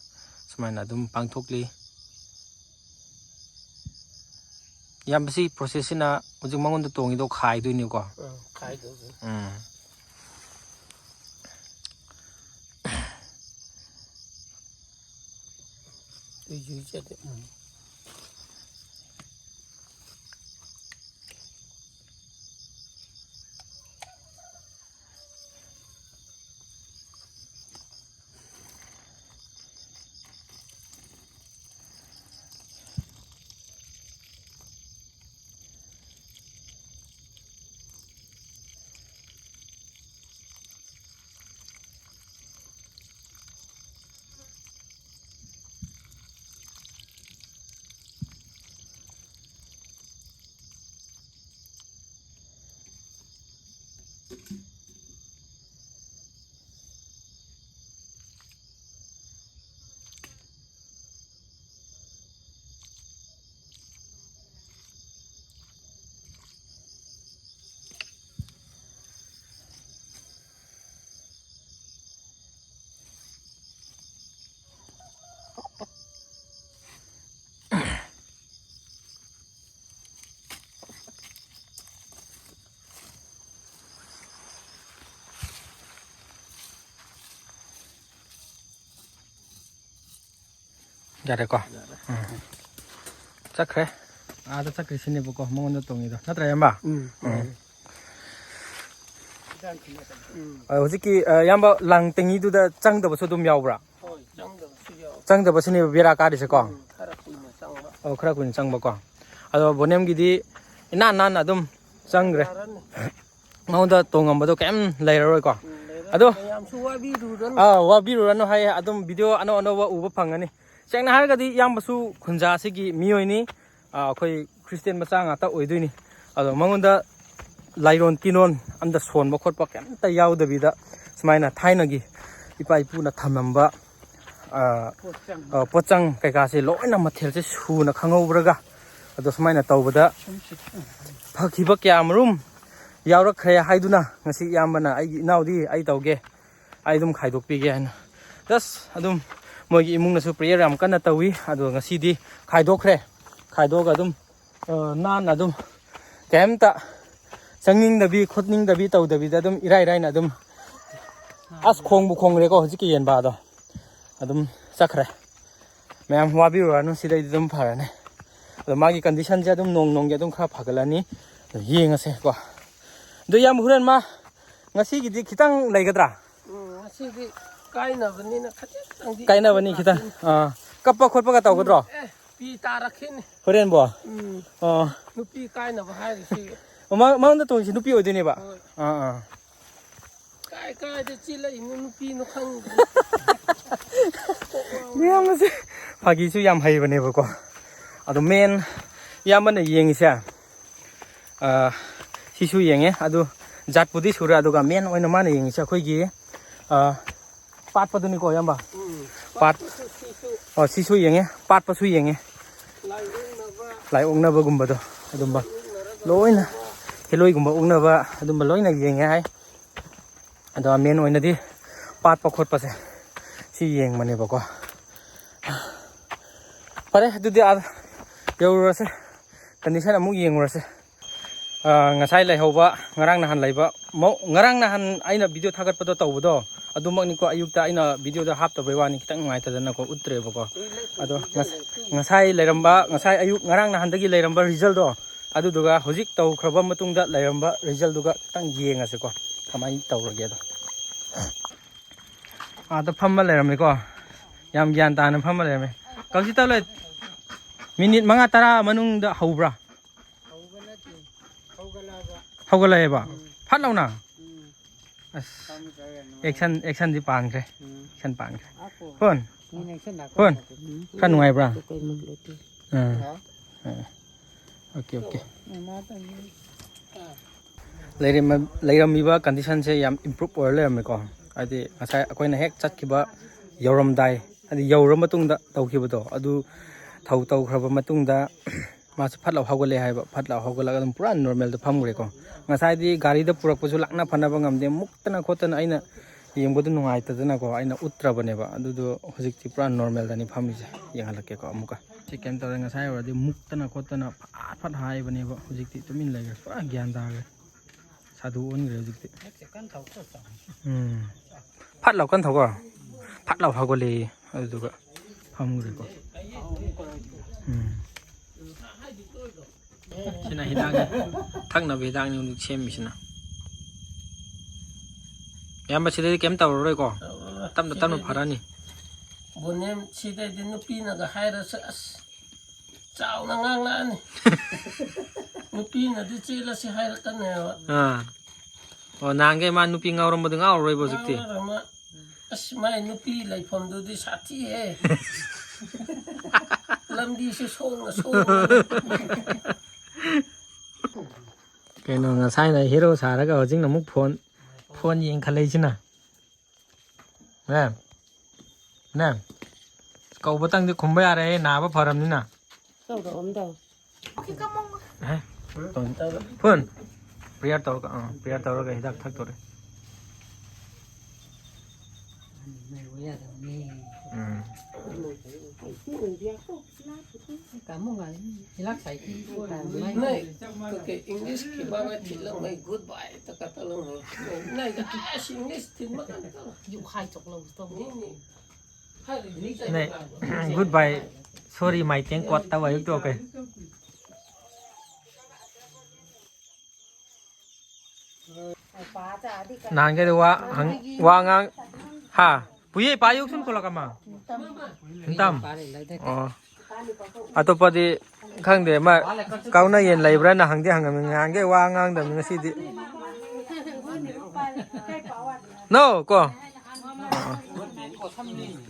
ꯁꯨꯃꯥꯏꯅ ꯑꯗꯨꯝ ꯄꯥꯡꯊꯣꯛꯂꯤ꯫ ꯏꯌꯥꯝꯕ, ꯁꯤ ꯄ꯭ꯔꯣꯁꯦꯁꯁꯤꯅ ꯍꯧꯖꯤꯛ ꯃꯉꯣꯟꯗ ꯇꯣꯡꯉꯤꯗꯣ ꯈꯥꯏꯗꯣꯏꯅꯤꯀꯣ? ꯎꯝ, ꯈꯥꯏꯗꯣꯏꯅꯤ꯫ ꯎꯝ꯫ ꯇꯨꯏ ꯖꯨꯏ ꯆꯠꯂꯦ꯫ ꯎꯝ꯫ ꯌꯥꯔꯦꯀꯣ? ꯌꯥꯔꯦ꯫ ꯎꯝ꯫ ꯆꯠꯈ꯭ꯔꯦ꯫ ꯑꯥꯗ ꯆꯠꯈ꯭ꯔꯦ ꯁꯤꯅꯦꯕꯀꯣ, ꯃꯉꯣꯟꯗ ꯇꯣꯡꯉꯤꯗꯣ꯫ ꯅꯠꯇ꯭ꯔꯥ, ꯏꯌꯥꯝꯕ? ꯎꯝ꯫ ꯎꯝ꯫ ꯎꯝ꯫ ꯑ, ꯍꯧꯖꯤꯛꯀꯤ, ꯑ, ꯏꯌꯥꯝꯕ, ꯂꯥꯡ ꯇꯤꯡꯉꯤꯗꯨꯗ ꯆꯪꯗꯕꯁꯨ ꯑꯗꯨꯝ ꯌꯥꯎꯕ꯭ꯔꯥ? ꯍꯣꯏ, ꯆꯪꯗꯕꯁꯨ ꯌꯥꯎꯋꯤ꯫ ꯆꯪꯗꯕꯁꯤꯅꯦꯕ ꯕꯦꯔꯥ ꯀꯥꯔꯤꯁꯦꯀꯣ? ꯎꯝ, ꯈꯔ ꯀꯨꯏꯅ ꯆꯪꯕ꯫ ꯑꯣ, ꯈꯔ ꯀꯨꯏꯅ ꯆꯪꯕꯀꯣ꯫ ꯑꯗꯣ ꯕꯣꯅꯦꯝꯒꯤꯗꯤ ꯏꯅꯥꯟ ꯅꯥꯟꯅ ꯑꯗꯨꯝ ꯆꯪꯈ꯭ꯔꯦ꯫ ꯃꯉꯣꯟꯗ ꯇꯣꯡꯉꯝꯕꯗꯣ ꯀꯩꯝ ꯂꯩꯔꯔꯣꯏꯀꯣ꯫ ꯑꯗꯣ ꯃꯌꯥꯝꯁꯨ ꯋꯥꯕꯤꯔꯨꯔꯅꯨ꯫ ꯑꯥ, ꯋꯥꯕꯤꯔꯨꯔꯅꯨ ꯍꯥꯏꯌꯦ꯫ ꯑꯗꯨꯝ ꯚꯤꯗꯤꯑꯣ ꯑꯅꯧ ꯑꯅꯧꯕ ꯎꯕ ꯐꯪꯒꯅꯤ꯫ ꯁꯦꯡꯅ ꯍꯥꯏꯔꯒꯗꯤ ꯏꯌꯥꯝꯕꯁꯨ ꯈꯨꯟꯖꯥꯁꯤꯒꯤ ꯃꯤꯑꯣꯏꯅꯤ꯫ ꯑꯥ, ꯑꯩꯈꯣꯏ ꯈ꯭ꯔꯤꯁꯇꯦꯟ ꯃꯆꯥ ꯉꯥꯛꯇ ꯑꯣꯏꯗꯣꯏꯅꯤ꯫ ꯑꯗꯣ ꯃꯉꯣꯟꯗ ꯂꯥꯏꯔꯣꯟ ꯇꯤꯟꯔꯣꯟ ꯑꯝꯇ ꯁꯣꯟꯕ ꯈꯣꯠꯄ ꯀꯩꯝꯇ ꯌꯥꯎꯗꯕꯤꯗ, ꯁꯨꯃꯥꯏꯅ ꯊꯥꯏꯅꯒꯤ ꯏꯄꯥ ꯏꯄꯨꯅ ꯊꯝꯂꯝꯕ, ꯑꯥ, ꯑꯥ, ꯄꯣꯠꯆꯪ ꯀꯩꯀꯥꯁꯦ ꯂꯣꯏꯅ ꯃꯊꯦꯜꯁꯦ ꯁꯨꯅ ꯈꯪꯍꯧꯕ꯭ꯔꯒ, ꯑꯗꯣ ꯁꯨꯃꯥꯏꯅ ꯇꯧꯕꯗ ꯐꯈꯤꯕ ꯀꯌꯥ ꯑꯃꯔꯣꯝ ꯌꯥꯎꯔꯛꯈ꯭ꯔꯦ ꯍꯥꯏꯗꯨꯅ ꯉꯁꯤ ꯏꯌꯥꯝꯕꯅ, "ꯑꯩꯒꯤ ꯏꯅꯥꯎꯗꯤ ꯑꯩ ꯇꯧꯒꯦ, ꯑꯩ ꯑꯗꯨꯝ ꯈꯥꯏꯗꯣꯛꯄꯤꯒꯦ" ꯍꯥꯏꯅ꯫ ꯖꯁ ꯑꯗꯨꯝ ꯃꯣꯏꯒꯤ ꯏꯃꯨꯡꯅꯁꯨ ꯄ꯭ꯔꯦꯌꯔ ꯌꯥꯝ ꯀꯟꯅ ꯇꯧꯏ꯫ ꯑꯗꯣ ꯉꯁꯤꯗꯤ ꯈꯥꯏꯗꯣꯛꯈ꯭ꯔꯦ꯫ ꯈꯥꯏꯗꯣꯛꯑꯒ ꯑꯗꯨꯝ, ꯑ, ꯅꯥꯟꯅ ꯑꯗꯨꯝ ꯀꯩꯝꯇ ꯆꯪꯅꯤꯡꯗꯕꯤ ꯈꯣꯠꯅꯤꯡꯗꯕꯤ ꯇꯧꯗꯕꯤꯗ ꯑꯗꯨꯝ ꯏꯔꯥꯏ ꯏꯔꯥꯏꯅ ꯑꯗꯨꯝ ꯑꯁ ꯈꯣꯡꯕꯨ ꯈꯣꯡꯈ꯭ꯔꯦꯀꯣ ꯍꯧꯖꯤꯛꯀꯤ ꯌꯦꯟꯕꯥꯗꯣ꯫ ꯑꯗꯨꯝ ꯆꯠꯈ꯭ꯔꯦ꯫ ꯃꯌꯥꯝ ꯋꯥꯕꯤꯔꯨꯔꯅꯨ, ꯁꯤꯗꯩꯗꯤ ꯑꯗꯨꯝ ꯐꯔꯅꯤ꯫ ꯑꯗꯣ ꯃꯥꯒꯤ ꯀꯟꯗꯤꯁꯟꯁꯦ ꯑꯗꯨꯝ ꯅꯣꯡ ꯅꯣꯡꯒꯤ ꯑꯗꯨꯝ ꯈꯔ ꯐꯒꯠꯂꯅꯤ꯫ ꯑꯗꯣ ꯌꯦꯡꯉꯁꯦ ꯀꯣ꯫ ꯑꯗꯣ ꯏꯌꯥꯝꯕ, ꯍꯣꯔꯦꯟ ꯃꯥ ꯉꯁꯤꯒꯤꯗꯤ ꯈꯤꯇꯪ ꯂꯩꯒꯗ꯭ꯔꯥ? ꯎꯝ, ꯉꯁꯤꯗꯤ ꯀꯥꯏꯅꯕꯅꯤꯅ ꯈꯖꯤꯛꯇꯪꯗꯤ ꯀꯥꯏꯅꯕꯅꯤ ꯈꯤꯇꯪ꯫ ꯂꯥꯛꯀꯅꯤ꯫ ꯑꯥ, ꯀꯞꯄ ꯈꯣꯠꯄꯒ ꯇꯧꯒꯗ꯭ꯔꯣ? ꯎꯝ, ꯑꯦ, ꯄꯤ ꯇꯥꯔꯛꯈꯤꯅꯤ꯫ ꯍꯣꯔꯦꯟꯕꯣ? ꯎꯝ꯫ ꯑꯣ꯫ ꯅꯨꯄꯤ ꯀꯥꯏꯅꯕ ꯍꯥꯏꯔꯤꯁꯤ꯫ ꯑꯣ, ꯃꯥ-, ꯃꯉꯣꯟꯗ ꯇꯣꯡꯉꯤꯁꯤ ꯅꯨꯄꯤ ꯑꯣꯏꯗꯣꯏꯅꯦꯕ? ꯍꯣꯏ꯫ ꯑꯥ, ꯑꯥ꯫ ꯀꯥꯏ ꯀꯥꯏꯗ ꯆꯦꯜꯂꯛꯏꯅꯣ ꯅꯨꯄꯤꯅꯣ ꯈꯪꯗꯦ꯫ ꯏꯌꯥꯝꯕꯁꯦ ꯐꯥꯒꯤꯁꯨ ꯌꯥꯝ ꯍꯩꯕꯅꯦꯕꯀꯣ꯫ ꯑꯗꯣ ꯃꯦꯟ ꯏꯌꯥꯝꯕꯅ ꯌꯦꯡꯉꯤꯁꯦ, ꯑ, ꯁꯤꯁꯨ ꯌꯦꯡꯉꯦ꯫ ꯑꯗꯨ ꯖꯥꯠꯄꯨꯗꯤ ꯁꯨꯔꯦ꯫ ꯑꯗꯨꯒ ꯃꯦꯟ ꯑꯣꯏꯅ ꯃꯥꯅ ꯌꯦꯡꯉꯤꯁꯦ ꯑꯩꯈꯣꯏꯒꯤ, ꯑ, ꯄꯥꯠꯄꯗꯨꯅꯤꯀꯣ, ꯏꯌꯥꯝꯕ? ꯎꯝ, ꯄꯥꯠ-, ꯄꯥꯠꯄꯁꯨ ꯁꯤꯁꯨ꯫ ꯑꯣ, ꯁꯤꯁꯨ ꯌꯦꯡꯉꯦ, ꯄꯥꯠꯄꯁꯨ ꯌꯦꯡꯉꯦ꯫ ꯂꯥꯏ ꯑꯣꯛꯅꯕ꯫ ꯂꯥꯏ ꯑꯣꯛꯅꯕꯒꯨꯝꯕꯗꯣ ꯑꯗꯨꯝꯕ ꯂꯣꯏꯅ, ꯍꯦꯂꯣꯏꯒꯨꯝꯕ ꯑꯣꯛꯅꯕ ꯑꯗꯨꯝꯕ ꯂꯣꯏꯅ ꯌꯦꯡꯉꯦ ꯍꯥꯏ꯫ ꯑꯗꯣ ꯃꯦꯟ ꯑꯣꯏꯅꯗꯤ ꯄꯥꯠꯄ ꯈꯣꯠꯄꯁꯦ ꯁꯤ ꯌꯦꯡꯕꯅꯦꯕꯀꯣ꯫ ꯐꯔꯦ, ꯑꯗꯨꯗꯤ ꯑꯥ ꯌꯧꯔꯨꯔꯁꯦ, ꯀꯟꯗꯤꯁꯟ ꯑꯃꯨꯛ ꯌꯦꯡꯉꯨꯔꯁꯦ꯫ ꯑꯥ, ꯉꯁꯥꯏ ꯂꯩꯍꯧꯕ, ꯉꯔꯥꯡ ꯅꯍꯥꯟ ꯂꯩꯕ, ꯃꯧ-, ꯉꯔꯥꯡ ꯅꯍꯥꯟ ꯑꯩꯅ ꯚꯤꯗꯤꯑꯣ ꯊꯥꯒꯠꯄꯗꯣ ꯇꯧꯕꯗꯣ, ꯑꯗꯨꯃꯛꯅꯤꯀꯣ꯫ ꯑꯌꯨꯛꯇ ꯑꯩꯅ ꯚꯤꯗꯤꯑꯣꯗ ꯍꯥꯞꯇꯕꯩ ꯋꯥꯅꯤ, ꯈꯤꯇꯪ ꯅꯨꯡꯉꯥꯏꯇꯗꯅꯀꯣ ꯎꯠꯇ꯭ꯔꯦꯕꯀꯣ꯫ ꯑꯗꯣ ꯉꯁ-, ꯉꯁꯥꯏ ꯂꯩꯔꯝꯕ, ꯉꯁꯥꯏ ꯑꯌꯨꯛ, ꯉꯔꯥꯡ ꯅꯍꯥꯟꯗꯒꯤ ꯂꯩꯔꯝꯕ ꯔꯤꯖꯜꯗꯣ, ꯑꯗꯨꯗꯨꯒ ꯍꯧꯖꯤꯛ ꯇꯧꯈ꯭ꯔꯕ ꯃꯇꯨꯡꯗ ꯂꯩꯔꯝꯕ ꯔꯤꯖꯜꯗꯨꯒ ꯈꯤꯇꯪ ꯌꯦꯡꯉꯁꯤꯀꯣ, ꯀꯃꯥꯏꯅ ꯇꯧꯔꯒꯦꯗꯣ꯫ ꯑꯥꯗ ꯐꯝꯃ ꯂꯩꯔꯝꯃꯦꯀꯣ, ꯌꯥꯝ ꯒ꯭ꯌꯥꯟ ꯇꯥꯅ ꯐꯝꯃ ꯂꯩꯔꯝꯃꯦ꯫ ꯀꯛꯆꯤꯡ ꯇꯧ ꯂꯩ꯫ ꯃꯤꯅꯤꯠ ꯃꯉꯥ ꯇꯔꯥ ꯃꯅꯨꯡꯗ ꯍꯧꯕ꯭ꯔꯥ? ꯍꯧꯕ ꯅꯠꯇꯦ, ꯍꯧꯒꯠꯂꯛꯑꯦꯕ꯫ ꯐꯠ ꯂꯥꯎꯅ꯫ ꯑꯁ, ꯑꯦꯛꯁꯟ ꯑꯦꯛꯁꯟꯗꯤ ꯄꯥꯟꯈ꯭ꯔꯦ꯫ ꯑꯦꯛꯁꯟ ꯄꯥꯟꯈ꯭ꯔꯦ꯫ ꯐꯣꯟ꯫ ꯐꯣꯟ꯫ ꯈꯔ ꯅꯨꯡꯉꯥꯏꯕ꯭ꯔꯥ? ꯑꯥ꯫ ꯑꯥ꯫ Okay, okay. ꯂꯩꯔꯝꯃ- ꯂꯩꯔꯝꯃꯤꯕ ꯀꯟꯗꯤꯁꯟꯁꯦ ꯌꯥꯝ ꯏꯝꯄ꯭ꯔꯨꯞ ꯑꯣꯏꯔ ꯂꯩꯔꯝꯃꯦꯀꯣ꯫ ꯍꯥꯏꯗꯤ ꯉꯁꯥꯏ ꯑꯩꯈꯣꯏꯅ ꯍꯦꯛ ꯆꯠꯈꯤꯕ ꯌꯧꯔꯝꯗꯥꯏ, ꯍꯥꯏꯗꯤ ꯌꯧꯔ ꯃꯇꯨꯡꯗ ꯇꯧꯈꯤꯕꯗꯣ, ꯑꯗꯨ ꯊꯧ ꯇꯧꯈ꯭ꯔꯕ ꯃꯇꯨꯡꯗ ꯃꯥꯁꯦ ꯐꯠ ꯂꯥꯎ ꯍꯧꯒꯠꯂꯦ ꯍꯥꯏꯕ꯫ ꯐꯠ ꯂꯥꯎ ꯍꯧꯒꯠꯂꯒ ꯑꯗꯨꯝ ꯄꯨꯔꯥ ꯅꯣꯔꯃꯦꯜꯗ ꯐꯝꯈ꯭ꯔꯦꯀꯣ꯫ ꯉꯁꯥꯏꯗꯤ ꯒꯥꯔꯤꯗ ꯄꯨꯔꯛꯄꯁꯨ ꯂꯥꯛꯅ ꯐꯅꯕ ꯉꯝꯗꯦ, ꯃꯨꯛꯇꯅ ꯈꯣꯠꯇꯅ ꯑꯩꯅ ꯌꯦꯡꯕꯗ ꯅꯨꯡꯉꯥꯏꯇꯗꯅꯀꯣ ꯑꯩꯅ ꯎꯠꯇ꯭ꯔꯕꯅꯦꯕ꯫ ꯑꯗꯨꯗꯣ ꯍꯧꯖꯤꯛꯇꯤ ꯄꯨꯔꯥ ꯅꯣꯔꯃꯦꯜꯗꯅꯤ ꯐꯝꯃꯤꯁꯦ꯫ ꯌꯦꯡꯍꯜꯂꯛꯀꯦꯀꯣ ꯑꯃꯨꯛꯀ꯫ ꯁꯤ ꯀꯩꯝ ꯇꯧꯔꯦ꯫ ꯉꯁꯥꯏ ꯑꯣꯏꯔꯗꯤ ꯃꯨꯛꯇꯅ ꯈꯣꯠꯇꯅ ꯐꯠ ꯐꯠ ꯍꯥꯏꯕꯅꯦꯕ꯫ ꯍꯧꯖꯤꯛꯇꯤ ꯇꯨꯃꯤꯟ ꯂꯩꯈ꯭ꯔꯦ, ꯄꯨꯔꯥ ꯒ꯭ꯌꯥꯟ ꯇꯥꯈ꯭ꯔꯦ꯫ ꯁꯥꯗꯨ ꯑꯣꯟꯈ꯭ꯔꯦ ꯍꯧꯖꯤꯛꯇꯤ꯫ ꯎꯝ꯫ ꯐꯠ ꯂꯥꯎ ꯀꯟꯅ ꯊꯧꯀꯣ꯫ ꯐꯠ ꯂꯥꯎ ꯍꯧꯒꯠꯂꯛꯑꯦ꯫ ꯑꯗꯨꯗꯨꯒ ꯐꯝꯈ꯭ꯔꯦꯀꯣ꯫ ꯎꯝ꯫ ꯁꯤꯅ ꯍꯤꯗꯥꯛꯅꯤ꯫ ꯊꯛꯅꯕ ꯍꯤꯗꯥꯛꯅꯤ ꯍꯧꯖꯤꯛ ꯁꯦꯝꯃꯤꯁꯤꯅ꯫ ꯏꯌꯥꯝꯕ, ꯁꯤꯗꯩꯗꯤ ꯀꯩꯝ ꯇꯧꯔꯔꯣꯏꯀꯣ? ꯇꯞꯅ ꯇꯞꯅ ꯁꯤꯗꯩꯗꯤ ꯐꯔꯅꯤ꯫ ꯕꯣꯅꯦꯝ, ꯁꯤꯗꯩꯗꯤ ꯅꯨꯄꯤꯅꯒ ꯍꯥꯏꯔꯁꯨ, ꯑꯁ, ꯆꯥꯎꯅ ꯉꯥꯡꯂꯛꯑꯅꯤ꯫ ꯅꯨꯄꯤꯅꯗꯤ ꯆꯦꯜꯂꯁꯤ ꯍꯥꯏꯔꯛꯀꯅꯦꯕ꯫ ꯑꯥ꯫ ꯑꯣ, ꯅꯍꯥꯟꯈꯩ ꯃꯥ ꯅꯨꯄꯤ ꯉꯥꯎꯔꯝꯕꯗꯣ ꯉꯥꯎꯔꯔꯣꯏꯕ ꯍꯧꯖꯤꯛꯇꯤ꯫ ꯉꯥꯎꯔꯔꯣꯏ ꯃꯥ꯫ ꯑꯁ, ꯃꯥꯏ ꯅꯨꯄꯤ ꯂꯩꯐꯝꯗꯨꯗꯤ ꯁꯥꯊꯤꯍꯦ꯫ ꯂꯝꯕꯤꯁꯦ ꯁꯣꯡꯅ ꯁꯣꯡꯅ꯫ ꯀꯩꯅꯣ, ꯉꯁꯥꯏꯅ ꯍꯦꯔꯣ ꯁꯥꯔꯒ ꯍꯧꯖꯤꯛꯅ ꯑꯃꯨꯛ ꯐꯣꯟ, ꯐꯣꯟ ꯌꯦꯡꯈꯠꯂꯛꯏꯁꯤꯅ? ꯅꯦ? ꯅꯦ? ꯀꯧꯕꯇꯪꯗꯤ ꯈꯨꯝꯕ ꯌꯥꯔꯦ, ꯅꯥꯕ ꯐꯔꯕꯅꯤꯅ꯫ ꯀꯧꯔꯛꯑꯝꯗꯧ꯫ ꯍꯦ? ꯐꯣꯟ꯫ ꯄ꯭ꯔꯦꯌꯔ ꯇꯧꯔꯒ, ꯑꯥ, ꯄ꯭ꯔꯦꯌꯔ ꯇꯧꯔꯒ ꯍꯤꯗꯥꯛ ꯊꯛꯇꯣꯔꯦ꯫ ꯎꯝ꯫ ꯅꯣꯏ ꯀꯩ ꯏꯪꯂꯤꯁꯀꯤ ꯕꯥꯕꯥ ꯊꯤꯜꯂꯝꯃꯦ, ꯒꯨꯗ ꯕꯥꯏ ꯇꯀ ꯇꯧꯔꯝꯃꯦ꯫ ꯅꯣꯏ ꯑꯁ ꯏꯪꯂꯤꯁ ꯊꯤꯟꯕ ꯀꯥꯟꯗ ꯇꯧ꯫ ꯅꯣꯏ, ꯒꯨꯗ ꯕꯥꯏ, ꯁꯣꯔꯤ, ꯃꯥꯏ ꯇꯦꯡꯀꯣꯠ ꯇꯧ ꯑꯌꯨꯛꯇ, ꯑꯣꯀꯦ꯫ ꯅꯍꯥꯟꯈꯩꯗ ꯋꯥ ꯍꯪ-, ꯋꯥ ꯉꯥꯡ-, ꯍꯥ? ꯄꯨꯌꯦ, ꯄꯥ ꯌꯣꯛꯁꯨꯟ ꯀꯣꯂꯛ ꯑꯃ? ꯍꯟꯇꯝ? ꯑꯣ꯫ ꯑꯇꯣꯞꯄꯗꯤ ꯈꯪꯗꯦ, ꯃꯥ ꯀꯥꯎꯅ ꯌꯦꯟ ꯂꯩꯕ꯭ꯔꯥꯅ ꯍꯪꯗꯤ ꯍꯪꯉꯝꯃꯤ, ꯉꯍꯥꯟꯈꯩ ꯋꯥ ꯉꯥꯡꯗꯕꯅꯤ, ꯉꯁꯤꯗꯤ꯫ ꯅꯣ ꯀꯣ꯫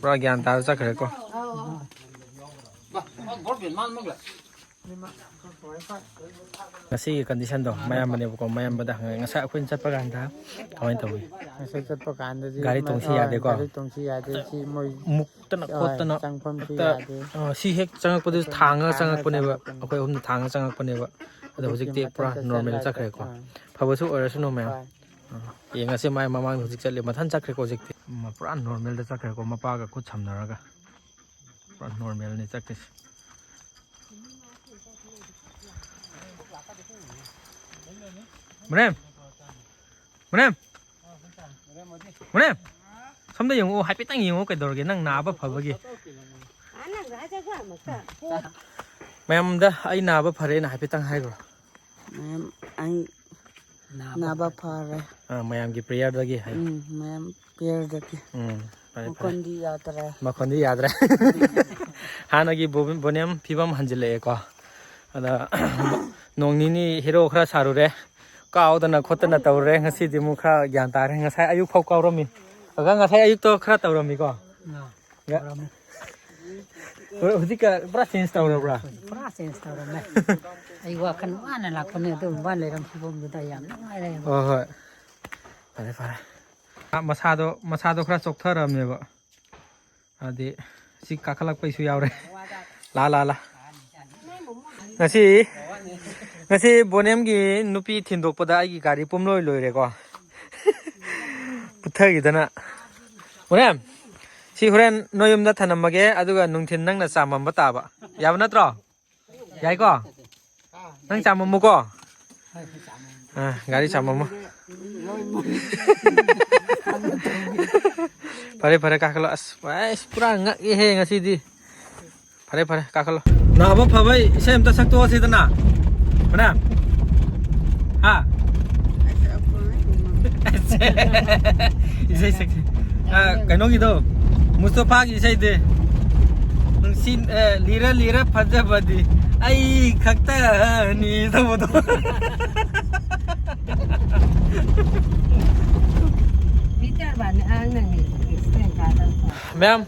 ꯄꯨꯔꯥ ꯒ꯭ꯌꯥꯟ ꯇꯥꯕ ꯆꯠꯈ꯭ꯔꯦꯀꯣ꯫ ꯉꯁꯤꯒꯤ ꯀꯟꯗꯤꯁꯟꯗꯣ ꯃꯌꯥꯝꯕꯅꯦꯕꯀꯣ, ꯃꯌꯥꯝꯕꯗ ꯍꯪꯉꯦ ꯉꯁꯥꯏ ꯑꯩꯈꯣꯏꯅ ꯆꯠꯄ ꯀꯥꯟꯗ ꯀꯃꯥꯏꯅ ꯇꯧꯏ꯫ ꯉꯁꯥꯏ ꯆꯠꯄ ꯀꯥꯟꯗꯗꯤ ꯒꯥꯔꯤ ꯇꯣꯡꯁꯤ ꯌꯥꯗꯦꯀꯣ꯫ ꯒꯥꯔꯤ ꯇꯣꯡꯁꯤ ꯌꯥꯗꯦ꯫ ꯁꯤ ꯃꯣꯏ ꯃꯨꯛꯇꯅ ꯍꯣꯏ, ꯈꯣꯠꯇꯅ ꯆꯪꯐꯝꯁꯨ ꯍꯦꯛꯇ, ꯌꯥꯗꯦ꯫ ꯑ, ꯁꯤ ꯍꯦꯛ ꯆꯪꯉꯛꯄꯗꯨ ꯊꯥꯡꯉꯒ ꯊꯥꯡꯉꯒ ꯆꯪꯉꯛꯄꯅꯦꯕ꯫ ꯆꯪꯉꯛꯄꯅꯦ꯫ ꯑꯩꯈꯣꯏ ꯑꯍꯨꯝꯅ ꯊꯥꯡꯉꯒ ꯆꯪꯉꯛꯄꯅꯦꯕ꯫ ꯑꯗꯣ ꯍꯧꯖꯤꯛꯇꯤ ꯍꯧꯖꯤꯛꯇꯤ ꯄꯨꯔꯥ ꯃꯊꯟꯇ ꯅꯣꯔꯃꯦꯜ ꯆꯠꯂꯒ, ꯆꯠꯈ꯭ꯔꯦꯀꯣ꯫ ꯑꯥ꯫ ꯐꯕꯁꯨ ꯑꯣꯏꯔꯁꯅꯨ ꯃꯌꯥꯝ꯫ ꯍꯣꯏ꯫ ꯑ, ꯌꯦꯡꯉꯁꯤ, ꯃꯥꯏ ꯃꯃꯥꯡꯗ ꯍꯧꯖꯤꯛ ꯆꯠꯂꯦ, ꯃꯊꯟ ꯆꯠꯈ꯭ꯔꯦꯀꯣ ꯍꯧꯖꯤꯛꯇꯤ꯫ ꯎꯝ, ꯄꯨꯔꯥ ꯅꯣꯔꯃꯦꯜꯗ ꯆꯠꯈ꯭ꯔꯦꯀꯣ, ꯃꯄꯥꯒ ꯈꯨꯠ ꯁꯝꯅꯔꯒ꯫ ꯄꯨꯔꯥ ꯅꯣꯔꯃꯦꯜꯅꯤ ꯆꯠꯈ꯭ꯔꯤꯁꯦ꯫ ꯃꯨꯅꯦꯝ! ꯃꯨꯅꯦꯝ! ꯃꯨꯅꯦꯝ! ꯁꯣꯝꯗ ꯌꯦꯡꯉꯛꯑꯣ, ꯍꯥꯏꯐꯦꯠꯇꯪ ꯌꯦꯡꯉꯛꯑꯣ, ꯀꯩꯗꯧꯔꯒꯦ ꯅꯪ ꯅꯥꯕ ꯐꯕꯒꯤ? ꯃꯌꯥꯝꯗ ꯑꯩ ꯅꯥꯕ ꯐꯔꯦꯅ ꯍꯥꯏꯐꯦꯠꯇꯪ ꯍꯥꯏꯈ꯭ꯔꯣ꯫ ꯃꯌꯥꯝ, ꯑꯩ ꯅꯥꯕ ꯐꯔꯦ꯫ ꯑꯥ, ꯃꯌꯥꯝꯒꯤ ꯄ꯭ꯔꯦꯌꯔꯗꯒꯤ ꯍꯥꯏ꯫ ꯎꯝ, ꯃꯌꯥꯝ ꯄ꯭ꯔꯦꯌꯔꯗꯒꯤ꯫ ꯎꯝ, ꯐꯔꯦ, ꯐꯔꯦ꯫ ꯃꯈꯣꯟꯗꯤ ꯌꯥꯗ꯭ꯔꯦ꯫ ꯃꯈꯣꯟꯗꯤ ꯌꯥꯗ꯭ꯔꯦ꯫ ꯍꯥꯟꯅꯒꯤ ꯕꯣ-, ꯕꯣꯅꯤꯌꯝ ꯐꯤꯕꯝ ꯍꯟꯖꯤꯜꯂꯛꯑꯦꯀꯣ꯫ ꯑꯗ ꯅꯣꯡ ꯅꯤꯅꯤ ꯍꯦꯔꯣ ꯈꯔ ꯁꯥꯔꯨꯔꯦ꯫ ꯀꯥꯎꯗꯅ ꯈꯣꯠꯇꯅ ꯇꯧꯔꯦ꯫ ꯉꯁꯤꯗꯤ ꯑꯃꯨꯛ ꯈꯔ ꯒ꯭ꯌꯥꯟ ꯇꯥꯔꯦ꯫ ꯉꯁꯥꯏ ꯑꯌꯨꯛ ꯐꯥꯎ ꯀꯥꯎꯔꯝꯃꯤ꯫ ꯑꯗ ꯉꯁꯥꯏ ꯑꯌꯨꯛꯇꯣ ꯈꯔ ꯇꯧꯔꯝꯃꯤꯀꯣ꯫ ꯑꯥ, ꯌꯥ-, ꯇꯧꯔꯝꯃꯤ꯫ ꯍꯧꯖꯤꯛꯀ ꯄꯨꯔꯥ ꯆꯦꯟꯖ ꯇꯧꯔꯕ꯭ꯔꯥ? ꯄꯨꯔꯥ ꯆꯦꯟꯖ ꯇꯧꯔꯝꯃꯦ꯫ ꯑꯩ ꯋꯥꯈꯜ ꯋꯥꯅ ꯂꯥꯛꯄꯅꯦ, ꯑꯗꯨꯒꯨꯝꯕ ꯂꯩꯔꯝ ꯐꯤꯕꯝꯗꯨꯗ ꯌꯥꯝ ꯅꯨꯡꯉꯥꯏꯔꯦ꯫ ꯍꯣꯏ, ꯍꯣꯏ꯫ ꯐꯔꯦ, ꯐꯔꯦ꯫ ꯑ, ꯃꯁꯥꯗꯣ, ꯃꯁꯥꯗꯣ ꯈꯔ ꯆꯣꯛꯊꯔꯝꯃꯦꯕ꯫ ꯑꯗꯤ ꯁꯤ ꯀꯥꯈꯠꯂꯛꯄꯩꯁꯨ ꯌꯥꯎꯔꯦ꯫ ꯂꯥ, ꯂꯥ, ꯂꯥ꯫ ꯉꯁꯤ, ꯉꯁꯤ ꯕꯣꯅꯦꯝꯒꯤ ꯅꯨꯄꯤ ꯊꯤꯟꯗꯣꯛꯄꯗ ꯑꯩꯒꯤ ꯒꯥꯔꯤ ꯄꯨꯝꯂꯣꯏ ꯂꯣꯏꯔꯦꯀꯣ꯫ ꯄꯨꯊꯈꯤꯗꯅ꯫ ꯕꯣꯅꯦꯝ, ꯁꯤ ꯍꯣꯔꯦꯟ ꯅꯣꯏ ꯌꯨꯝꯗ ꯊꯅꯝꯃꯒꯦ, ꯑꯗꯨꯒ ꯅꯨꯡꯊꯤꯟ ꯅꯪꯅ ꯆꯥꯝꯃꯝꯕ ꯇꯥꯕ꯫ ꯌꯥꯕ ꯅꯠꯇ꯭ꯔꯣ? ꯌꯥꯏꯀꯣ? ꯅꯪ ꯆꯥꯝꯃꯝꯃꯨꯀꯣ꯫ ꯑ, ꯒꯥꯔꯤ ꯆꯥꯝꯃꯝꯃꯣ꯫ ꯐꯔꯦ, ꯐꯔꯦ, ꯀꯥꯈꯠꯂꯣ꯫ ꯑꯁ, ꯑꯁ, ꯄꯨꯔꯥ ꯉꯛꯑꯦꯍꯦ ꯉꯁꯤꯗꯤ꯫ ꯐꯔꯦ, ꯐꯔꯦ, ꯀꯥꯈꯠꯂꯣ꯫ ꯅꯥꯕ ꯐꯕꯩ ꯏꯁꯩ ꯑꯝꯇ ꯁꯛꯇꯣꯛꯑꯁꯤꯗꯅ꯫ ꯃꯅꯥ? ꯍꯥ? ꯏꯁꯩ ꯁꯛꯁꯤ꯫ ꯑ, ꯀꯩꯅꯣꯒꯤꯗꯣ, ꯃꯨꯁꯇꯣꯐꯥꯒꯤ ꯏꯁꯩꯗꯤ꯫ ꯅꯨꯡꯁꯤ, ꯑꯦ, ꯂꯤꯔ ꯂꯤꯔ ꯐꯖꯕꯗꯤ ꯑꯩ ꯈꯛꯇꯅꯤ ꯇꯧꯕꯗꯣ꯫ ꯃꯤꯇꯔ ꯕꯥꯅꯤ ꯑꯉꯥꯡ ꯅꯪꯒꯤ explain ꯀꯥꯗ꯫ ꯃꯌꯥꯝ,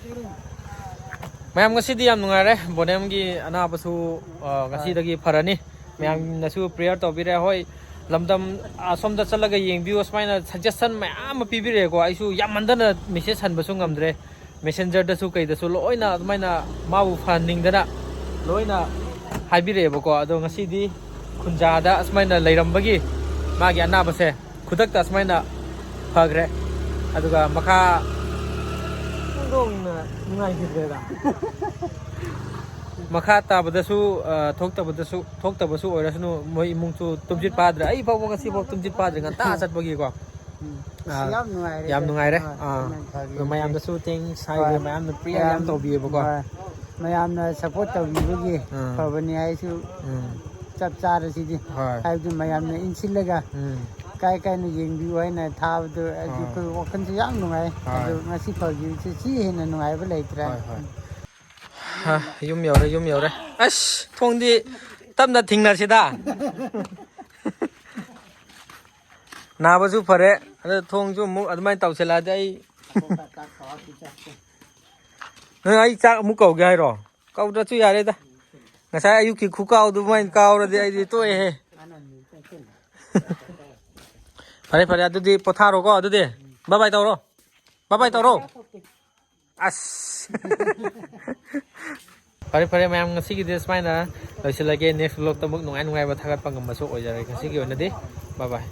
ꯃꯌꯥꯝ ꯉꯁꯤꯗꯤ ꯌꯥꯝ ꯅꯨꯡꯉꯥꯏꯔꯦ꯫ ꯕꯣꯅꯦꯝꯒꯤ ꯑꯅꯥꯕꯁꯨ, ꯑ, ꯉꯁꯤꯗꯒꯤ ꯐꯔꯅꯤ꯫ ꯃꯌꯥꯝꯅꯁꯨ prayer ꯇꯧꯕꯤꯔꯦ꯫ ꯍꯣꯏ, ꯂꯝꯗꯝ ꯑꯁꯣꯝꯗ ꯆꯠꯂꯒ ꯌꯦꯡꯕꯤꯌꯨ, ꯁꯨꯃꯥꯏꯅ suggestion ꯃꯌꯥꯝ ꯑꯃ ꯄꯤꯕꯤꯔꯛꯑꯦꯀꯣ꯫ ꯑꯩꯁꯨ ꯌꯥꯝꯃꯟꯗꯅ message ꯍꯟꯕꯁꯨ ꯉꯝꯗ꯭ꯔꯦ꯫ Messenger ꯗꯁꯨ ꯀꯩꯗꯁꯨ ꯂꯣꯏꯅ ꯑꯗꯨꯃꯥꯏꯅ ꯃꯥꯕꯨ ꯐꯍꯟꯅꯤꯡꯗꯅ ꯂꯣꯏꯅ ꯍꯥꯏꯕꯤꯔꯛꯑꯦꯕꯀꯣ꯫ ꯑꯗꯣ ꯉꯁꯤꯗꯤ ꯈꯨꯟꯖꯥꯗ ꯑꯁꯨꯃꯥꯏꯅ ꯂꯩꯔꯝꯕꯒꯤ ꯃꯥꯒꯤ ꯑꯅꯥꯕꯁꯦ ꯈꯨꯗꯛꯇ ꯑꯁꯨꯃꯥꯏꯅ ꯐꯈ꯭ꯔꯦ꯫ ꯑꯗꯨꯒ ꯃꯈꯥ ꯅꯨꯡꯉꯥꯏꯈꯤꯗ꯭ꯔꯦꯗ꯫ ꯃꯈꯥ ꯇꯥꯕꯗꯁꯨ, ꯑ, ꯊꯣꯛꯇꯕꯗꯁꯨ, ꯊꯣꯛꯇꯕꯁꯨ ꯑꯣꯏꯔꯁꯅꯨ, ꯃꯣꯏ ꯏꯃꯨꯡꯁꯨ ꯇꯨꯝꯁꯤꯠ ꯐꯥꯗ꯭ꯔꯦ꯫ ꯑꯩ ꯐꯥꯎꯕ ꯉꯁꯤ ꯐꯥꯎ ꯇꯨꯝꯁꯤꯠ ꯐꯥꯗ꯭ꯔꯦ, ꯉꯟꯇꯥ ꯆꯠꯄꯒꯤꯀꯣ꯫ ꯎꯝ꯫ ꯑꯥ, ꯑꯁ, ꯌꯥꯝ ꯅꯨꯡꯉꯥꯏꯔꯦ ꯌꯥꯝ ꯀꯩꯅꯣ꯫ ꯅꯨꯡꯉꯥꯏꯔꯦ꯫ ꯍꯣꯏ, ꯑꯥ, ꯌꯥꯝ ꯐꯔꯦ꯫ ꯑꯗꯣ ꯃꯌꯥꯝꯗꯁꯨ thanks ꯍꯥꯏꯒꯦ, ꯍꯣꯏ꯫ ꯃꯌꯥꯝꯅ prayer ꯌꯥꯝ ꯃꯌꯥꯝ, ꯇꯧꯕꯤꯌꯦꯕꯀꯣ꯫ ꯍꯣꯏ꯫ ꯃꯌꯥꯝꯅ support ꯇꯧꯕꯤꯕꯒꯤ ꯎꯝ꯫ ꯐꯕꯅꯤ ꯍꯥꯏꯁꯨ ꯎꯝ꯫ ꯆꯞ ꯆꯥꯔꯦ ꯁꯤꯗꯤ꯫ ꯍꯣꯏ꯫ ꯍꯥꯏꯕꯗꯤ ꯃꯌꯥꯝꯅ ꯏꯟꯁꯤꯜꯂꯒ ꯎꯝ꯫ ꯀꯥꯏ ꯀꯥꯏꯅ ꯌꯦꯡꯕꯤꯌꯨ ꯍꯥꯏꯅ ꯊꯥꯕꯗꯣ ꯑꯗꯨ ꯍꯣꯏ꯫ ꯑꯩꯈꯣꯏ ꯋꯥꯈꯜꯁꯦ ꯌꯥꯝ ꯅꯨꯡꯉꯥꯏ꯫ ꯍꯣꯏ꯫ ꯑꯗꯨ ꯉꯁꯤ ꯐꯥꯎꯒꯤꯁꯦ ꯁꯤ ꯍꯦꯟꯅ ꯅꯨꯡꯉꯥꯏꯕ ꯂꯩꯇ꯭ꯔꯦ꯫ ꯍꯣꯏ, ꯍꯣꯏ꯫ ꯍꯥ, ꯌꯨꯝ ꯌꯧꯔꯦ, ꯌꯨꯝ ꯌꯧꯔꯦ꯫ ꯑꯁ, ꯊꯣꯡꯗꯤ ꯇꯞꯅ ꯊꯤꯡꯅꯁꯤꯗ꯫ ꯅꯥꯕꯁꯨ ꯐꯔꯦ, ꯑꯗ ꯊꯣꯡꯁꯨ ꯑꯃꯨꯛ ꯑꯗꯨꯃꯥꯏꯅ ꯇꯧꯁꯤꯜꯂꯛꯑꯗꯤ ꯑꯩ, ꯅꯪ ꯑꯩ ꯆꯥꯛ ꯑꯃꯨꯛ ꯀꯧꯒꯦ ꯍꯥꯏꯔꯣ? ꯀꯧꯗ꯭ꯔꯁꯨ ꯌꯥꯔꯦꯗ꯫ ꯉꯁꯥꯏ ꯑꯌꯨꯛꯀꯤ ꯈꯨꯀꯥꯎꯗꯨꯃꯥꯏꯅ ꯀꯥꯎꯔꯗꯤ ꯑꯩꯗꯤ ꯇꯣꯛꯑꯦꯍꯦ꯫ ꯐꯔꯦ, ꯐꯔꯦ, ꯑꯗꯨꯗꯤ ꯄꯣꯊꯥꯔꯣꯀꯣ, ꯑꯗꯨꯗꯤ꯫ Bye bye ꯇꯧꯔꯣ꯫ Bye bye ꯇꯧꯔꯣ꯫ ꯑꯁ꯫ ꯐꯔꯦ, ꯐꯔꯦ, ꯃꯌꯥꯝ, ꯉꯁꯤꯒꯤꯗꯤ ꯁꯨꯃꯥꯏꯅ ꯂꯣꯏꯁꯤꯜꯂꯒꯦ꯫ Next vlog ꯇ ꯑꯃꯨꯛ ꯅꯨꯡꯉꯥꯏ ꯅꯨꯡꯉꯥꯏꯕ ꯊꯥꯒꯠꯄ ꯉꯝꯕꯁꯨ ꯑꯣꯏꯖꯔꯒꯦ꯫ ꯉꯁꯤꯒꯤ ꯑꯣꯏꯅꯗꯤ bye bye꯫